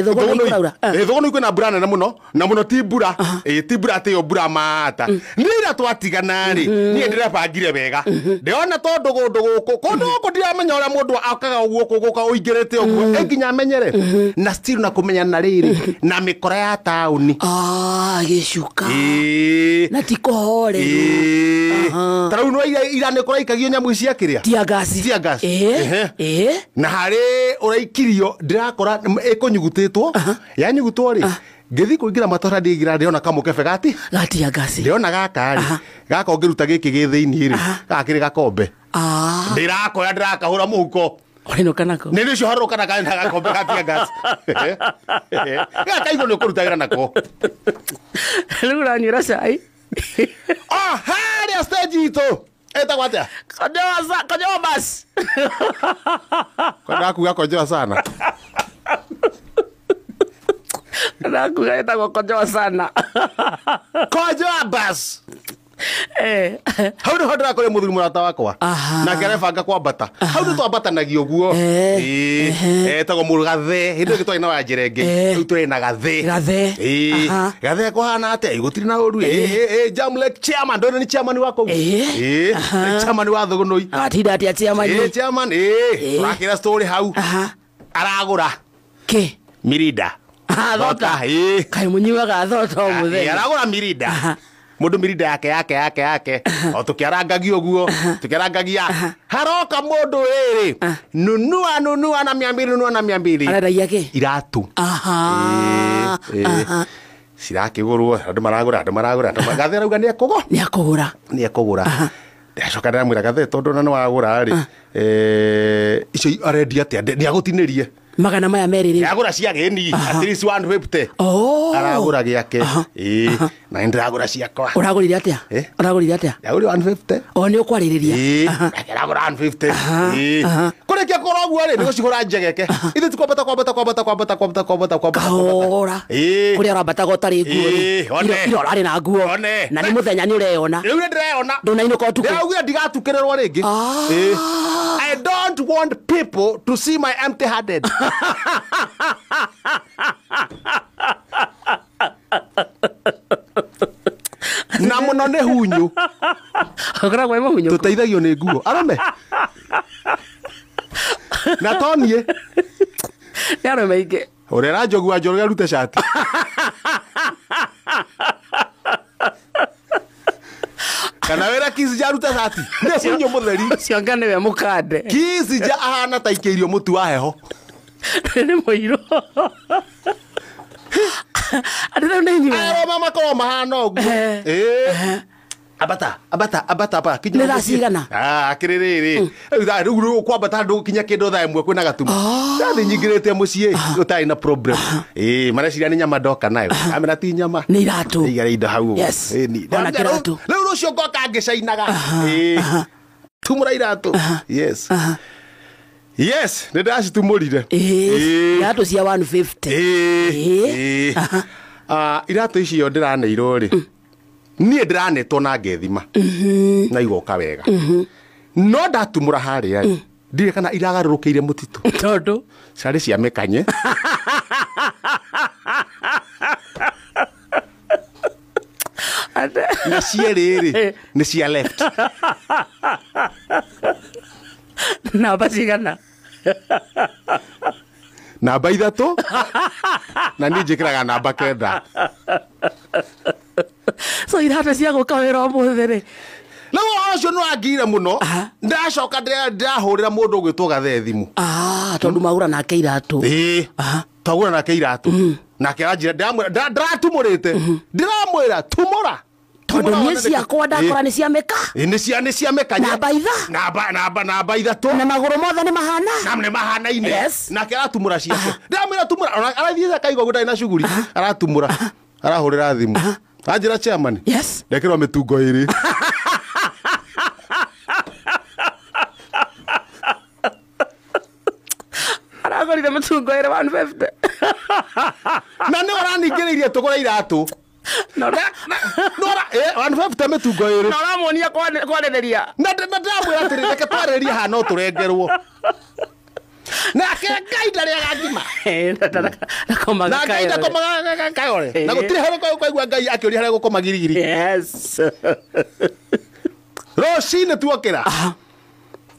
Thũgũnũi kũraura. Thũgũnũi kwĩna mbura nene mũno na mũno ti mbura. Ti mbura atĩ ĩyo mbura mata. Nĩ ira twatigana rĩ, niĩ ndĩrebangire wega. Ndĩrona tondũ kũndũ gũkũ, kũndũ gũkũ ndiramenya ũrĩa mũndũ akaga ũguo gũka ũingĩrĩte ũguo, ĩ nginya amenyere. Na still na kũmenya na rĩrĩ, na mĩkora ya taũni. Gĩcuka. Na ti kũhoreru. Ta rĩu no ira nĩ kũraikagio nyamũ cia kĩrĩa? Tear gas. Tear gas. Na harĩ ũraikirio ndĩrakora ĩkũnyugutĩtwo. Yanyugutwo rĩ, ngĩthiĩ kũingĩra matũra ndĩgira ndĩrona kamũkebe gati. Ga tear gas. Ndĩrona gaka rĩ, gaka ũngĩruta gĩkĩ gĩ thĩinĩ rĩ, gaka kĩrĩ gakombe. Ndĩrakoya ndĩrakahũra mũhuko. Ũrainũka nako? Nĩ nĩcio harũka na kana gakombe ga tear gas. Gaka igũrũ nĩ ũkũrutagĩra nako. Rĩu ũranyuĩra cai. Harĩa stage itũ. Ĩtagwo atĩa? Konjoa konjoa bus. Kwenda kuga konjoa sana. Ndakuga ĩtagwo konjoa sana. Konjoa bus. Hau nĩho ndĩrakorire mũthuri mũrata wakwa. Nake arebanga kwambata. Hau nĩ twambatanagia ũguo. Etagwo Mũgathe. Hĩndĩ ĩyo twarĩ na Wanjerenge. Rĩu tũrĩ na Gathe. Gathe. Gathe kũhana atĩa? Gũtirĩ na ũru. Jamlek chairman, ndona nĩ chairman wa kũu. Chairman wa Thũgũnũi. Atinda atĩa chairman? Chairman, tũrakĩra story hau. Aragũra. Kĩ? Mirinda. Thota. Kaĩ mũnyuaga thota o mũthenya. Aragũra mirinda. Mũndũ mirinda yake yake yake yake. O tũkĩarangagia ũguo, tũkĩarangagia. Haroka mũndũ rĩrĩ. Nunua nunua na 200, nunua na 200. Arendagia kĩ? Iratũ. Cirakĩgũrwo, andũ maragũra, andũ maragũra, andũ Gathe arauga nĩ ekũgũra. Nĩ ekũgũra. Nĩ ekũgũra. Ndacoka ndĩramwĩra Gathe tondũ ona nĩ wagũra rĩ. Icio arendia atĩa? Nĩ agũtinĩrie. Magana maya merĩ rĩ. Agũra cia gĩni, at least 150. Aragũra gĩake. Na nĩ ndĩragũra ciakwa. Ũragũrire atĩa? Ũragũrire atĩa? Ndagũrire 150. O nĩ ũkwarĩrĩria. Aragũra 150. Kũrĩkia kũgũra ũguo rĩ, nĩ gũcigũra njegeke. Ithuĩ ti kwambata kwambata kwambata kwambata kwambata kwambata kwambata. Kahora. Kũrĩa ũrambataga ũtarĩ nguo rĩ. Ira ũrarĩ na nguo. Na nĩ mũthenya nĩ ũreyona. Rĩu nĩ ndĩreyona. Ndũnainũka ũtukũ. Ndĩraugire ndigatukĩrĩrwo rĩngĩ. I don't want people to see my empty handed. Na mũno nĩ hunyu. Ũkoragwo wĩ mũhunyũku. Tũteithagio nĩ nguo. Arũme. Na to niĩ. Nĩ arũme aingĩ. Ũrĩa aranjogua Njoroge arute cati. Kana wĩra Kizija arute cati. Nĩ hunyu mũtheri. Ũcio anga nĩwe mũkande. Kizija ahana ta ikĩirio mũtu wa heho. Nĩ mũirũ. Andũ rĩu nĩ inyuĩ. Arũme makoragwo mahana ũguo. Ambata, ambata, ambata, ambata. Nĩ thaa cigana? Akĩrĩ rĩrĩ. Rĩu thaa rĩu rĩu kwambata ndũgũkinya kĩndũ thaa ĩmwe kwĩna gatumu. Ndathi nyingĩrĩte mũciĩ ũtarĩ na problem. Mareciria nĩ nyama ndoka nayo. Amera ti nyama. Nĩ iratũ. Igara indo hau ũguo. Ona kĩratũ. Rĩu rũciũ ngoka ngĩcainaga. Tumũra iratũ. Yes. Yes, nĩ ndacitumũrire. Iratũ cia 150. Iratũ icio ndĩraneirwo rĩ. Niĩ ndĩranetwo na ngethima. Na igoka wega. No ndatumũra harĩa rĩ. Ndirĩ kana iragarũrũkĩire mũtitũ. Tondũ? Ciarĩ cia mĩkanye. Na cierĩ rĩ, nĩ cia left. Namba cigana? Namba 3. Na niĩ njĩkĩraga namba 9. So iratũ cia gũka wĩra ũmũthĩ rĩ. Rĩu ũhoro ũcio nĩ wangire mũno. Ndacoka ndĩrahũrĩra mũndũ ũgwĩtwo Gathe thimũ. Tondũ magũra nake iratũ. Twagũra nake iratũ. Nake aranjĩra, ndĩramwĩra, ndĩratumũrĩte. Ndĩramwĩra, tumũra. Tondũ niĩ ciakwa ndakora nĩ cia mĩka. Nĩ cia mĩkanye. Namba itha. Namba 3. Na magũrũ mothe nĩ mahana. Na nĩ mahanaine. Nake aratumũra ciake. Ndĩramwĩra tumũra. Ona arathiĩ akaigua gũtarĩ na cuguri. Aratumũra. Arahũrĩra thimũ. Anjĩra chairman. Ndekĩrwo mĩtungo ĩrĩ. Aragũrire mĩtungo ĩrĩ 150. Na nĩ ũraningĩrĩirie tũgũre iratũ. 150 mĩtungo ĩrĩ. Na ũramuonia kwarĩrĩria. Na ndĩramwĩra atĩrĩ, reke twarĩrĩrie haha no tũrengerwo. Nake Ngai ndarĩaga ngima. Ndakomaga Na Ngai kayore. ndakomaga kayore. Na gũtirĩ harĩa ũkaigua Ngai akĩũria harĩa gũkoma girigiri. Yes. Rũcinĩ tuokĩra.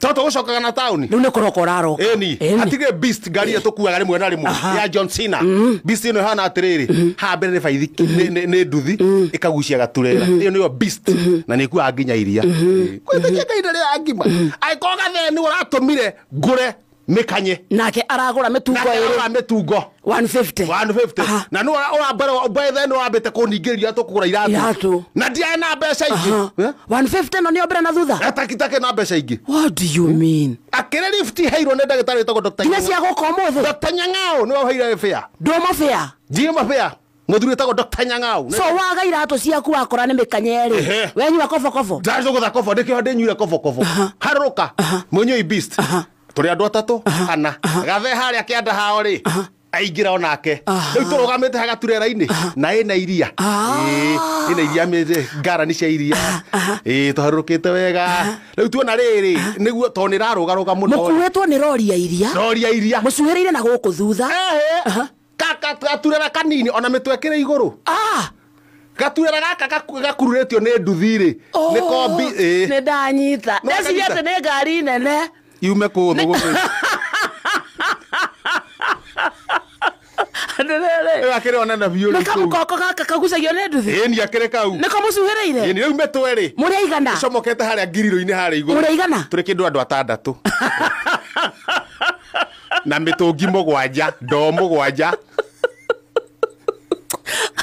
Tondũ tũgũcokaga na taũni. Rĩu nĩ kũroka ũraroka. Ĩni, hatirĩ beast ngari ĩyo tũkuaga rĩmwe na rĩmwe ya John Cena. Beast ĩno ĩhana atĩrĩrĩ, haha mbere nĩ baithiki, nĩ nduthi ĩkagucia gaturera. Ĩyo nĩyo beast na nĩ ĩkuaga nginya iria. Kwĩtĩkia Ngai ndarĩaga ngima. Angĩkorwo gathee nĩwe ũratũmire ngũre mĩkanye. Nake aragũra mĩtungo Nake ĩrĩ aragũra mĩtungo. 150. 150. Aha. Na nĩ ũrambere bethe nĩ ũrambĩte kũningĩrĩria tũkũgũra iratũ. Iratũ. Na ndiarĩ na mbeca ingĩ. Aha. 150 no nĩo mbere na thutha. Atakitake na mbeca ingĩ. What do you mean? Akĩrĩ lift heirwo nĩ ndagĩtarĩ wĩtagwo Dr. Nginya cia gũka ũmũthĩ. Dr. Nyang'au nĩwe ũheire bĩa. Ndũma bĩa. Ndirĩ mabĩa. Mũthuri wĩtagwo Dr. Nyang'au. So waga iratũ ciaku wakora nĩ mĩkanye rĩ. Ehe. Wenyua kobokobo. Ndacũgũtha kobo nĩkĩo ndĩnyuire kobokobo. Harũrũka. Mũnyui beast. Tũrĩ andũ atatũ ana. Gathe harĩa kĩanda hao rĩ. Aingĩra onake. Rĩu tũrũgamĩte haha gaturera-inĩ na ĩna iria. Ĩĩ, ĩna iria mĩthĩ ngarani cia iria. Ĩĩ, tũharũrũkĩte wega. Rĩu tuona rĩrĩ nĩguo tondũ nĩ ĩrarũgarũga mũno. Mũkuĩtwo nĩ rori ya iria. Rori ya iria. Mũcuhĩrĩire na gũkũ thutha. Ehe. Gaturera kanini ona mĩtwe ĩkĩrĩ igũrũ. Ah. Gaturera gaka gakururĩtio nĩ nduthi rĩ. Nĩ kombi ĩĩ. Nĩ ndanyita. Nĩ Ndeciria wakanyita? atĩ nĩ ngari nene. Yume kũũ thũgũrĩ. Atĩrĩrĩ. Ĩyo akĩrĩ o nene biũ Nĩ rĩu kũu. kamũkoko gaka kagucagio nĩ nduthi. Ĩĩ ni akĩrĩ kau. Nĩko mũcuhĩrĩire. Ĩĩ ni rĩu mĩtwe rĩ. Mũrĩ aigana. Ĩcomokete harĩa ngiriro-inĩ harĩa igũrũ. Mũrĩ aigana. Tũrĩ kĩndũ andũ atandatũ. Na mĩtũngi mũgwanja, ndoo mũgwanja,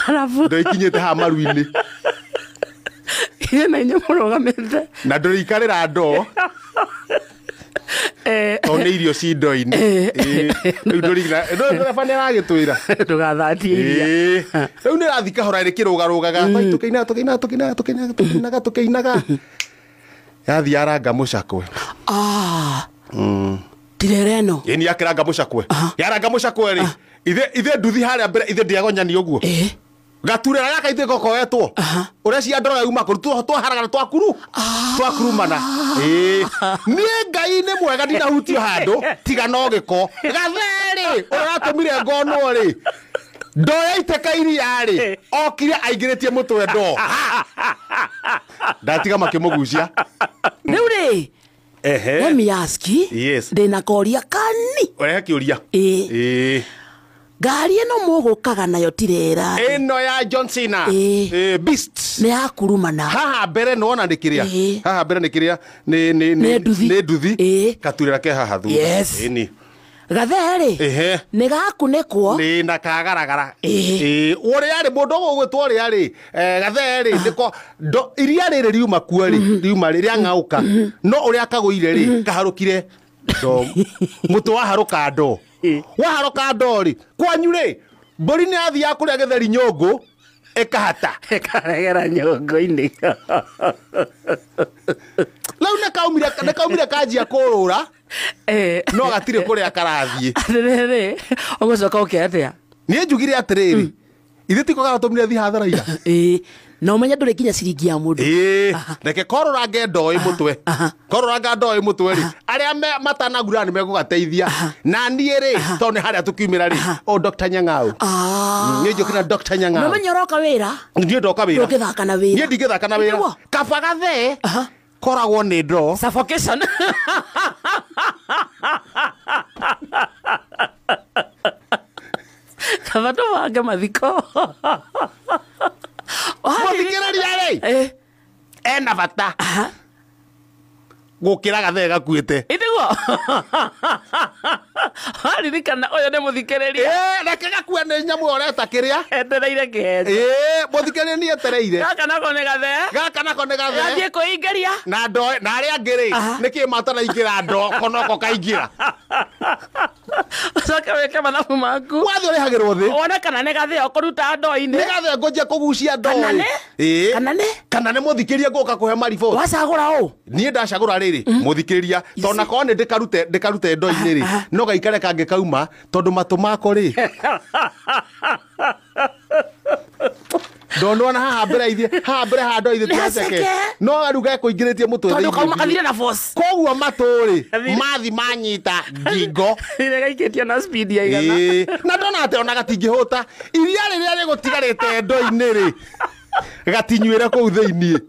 Arabu. ndoo ikinyĩte haha maru-inĩ. Inyuĩ na inyuĩ mũrũgamĩte. Na ndũrĩikarĩra ndoo tondũ nĩ irio ci ndoo-inĩ. Ĩĩ. Rĩu ndũrĩ ndereba nĩ aragĩtwĩra. Ndũgathatie iria. Ĩĩ. Rĩu nĩ ĩrathiĩ kahora ĩkĩrũgarũgaga. Tũkĩinaga tũkĩinaga tũkĩinaga tũkĩinaga tũkĩinaga tũkĩinaga. Yathiĩ yaranga mũcakwe. Ah. Tirera ĩno. Ĩni yakĩranga mũcakwe. Yaranga mũcakwe rĩ. Ithe nduthi harĩa mbere ithe ndĩagonyani ũguo. Ĩĩ. Gaturera gaka ithe gokoetwo. Ũrĩa cia ndoro yauma kũu twaharagana twakuru. Twakurumana. Ĩĩ. Niĩ Ngai nĩ mwega ndinahutio handũ tiga no gĩko. Gathee rĩ ũrĩa ũratũmire ngonwo rĩ. Ndoo yaitĩka iria rĩ okire aingĩrĩtie mũtwe ndoo. Ndatiga makĩmũgucia. Rĩu rĩ. Ehe. Let me ask. Yes. Ndĩna koria kani. Ũrehe kĩũria. Ĩĩ. Ĩĩ. Ngari ĩno mũgũkaga nayo tirera. Ĩno ya John Cena. Ĩĩ. Ĩĩ, Beast. Nĩ ya kurumana. Haha mbere nĩwona nĩ kĩrĩa. Ĩĩ. Haha mbere nĩ kĩrĩa nĩ nĩ Nĩ nduthi. nĩ nduthi. Ĩĩ. Gaturera ke haha thutha. Yes. Ĩni. Gathee rĩ. Ehe. Nĩ gakunĩkwo. Nĩ na kagaragara. Ĩĩ. Ĩĩ, ũrĩa rĩ mũndũ ũgũgwĩtwo ũrĩa rĩ, gathee rĩ nĩko iria rĩrĩ riuma kuo rĩ, riuma rĩ rĩang'aũka. No ũrĩa kagũire rĩ, kaharũkire ndoo. Mũtwe waharũka ndoo. Waharũka ndoo rĩ, kwanyu rĩ, mbũri nĩ yathiaga kũrĩa gĩtheri nyũngũ ĩkahata. Ĩkaregera nyũngũ-inĩ. Rĩu nĩ kaumire kanjia kũrũra no gatirĩ kũrĩa karathiĩ. Atĩrĩrĩ, ũgũcoka ũke atĩa? Niĩ njugire atĩrĩrĩ, ithuĩ tiko garatũmire thiĩ hathara ira. Ĩĩ. Na ũmenye ndũrĩ nginya ciringi ya mũndũ. Ĩĩ, reke korũrange ndoo ĩ mũtwe. Korũranga ndoo ĩ mũtwe rĩ, arĩa matanagura nĩ megũgateithia. Na niĩ rĩ, tondũ nĩ harĩa tũkiumĩra rĩ, o Dr. Nyang'au. Ah. Niĩ njũkĩra Dr. Na Nyang'au. ũmenye ũroka wĩra. Niĩ ndoka wĩra. Ndũngĩthaka na wĩra. Niĩ ndingĩthaka na wĩra. Nĩguo. Kaba gathee koragwo nĩ ndoo. Suffocation. Kaba tũbange mathiko. Mũthikĩrĩria rĩ, Eh. ena bata gũkĩra gathee gakuĩte. Ĩtiguo. Waririkana ũyũ nĩ mũthikĩrĩria. Ĩĩ, reke gakue nĩ nyamũ ĩyo ũreta kĩrĩa. Etereire kĩhenjo. Ĩĩ, mũthikĩrĩria nĩ etereire. Gaka nako nĩ gathee. Gaka nako nĩ gathee. Gathiĩ kwĩingĩria. Na ndoo na arĩa angĩ rĩ, nĩkĩ matanaingĩra ndoo konoko kaingĩra. Ũcoke wĩke mathabu maku. Wathiĩ ũrĩhagĩrwo thĩ. Wone kana nĩ gathee ũkũruta ndoo-inĩ. Nĩ gathee ngũnjia kũgucia ndoo. Kana nĩ? Ĩĩ. Kana nĩ? Kana nĩ mũthikĩrĩria ngũka kũhe mariboti. Wacagũra ũ? Niĩ ndacagũra rĩrĩ mũthikĩrĩria tondũ na korwo nĩ ndĩkarute ndoo-inĩ rĩ no gaikare kangĩ kauma tondũ matũ mako rĩ Ndonona haha mbere ithiĩ, haha mbere haha ndo ithiĩ Nĩ ti haceke. haceke. No rĩu gekũingĩrĩtie mũtwe Tondũ thĩinĩ kauma biũ. kathire na force. Koguo matũ rĩ, Gathire. mathi manyita ngingo. Kathire gaikĩtio na speed ya 100. Ĩĩ. Na ndona atĩ ona gatingĩhũta iria rĩrĩa rĩgũtigarĩte ndo-inĩ rĩ, gatinyuĩre kũu thĩiniĩ.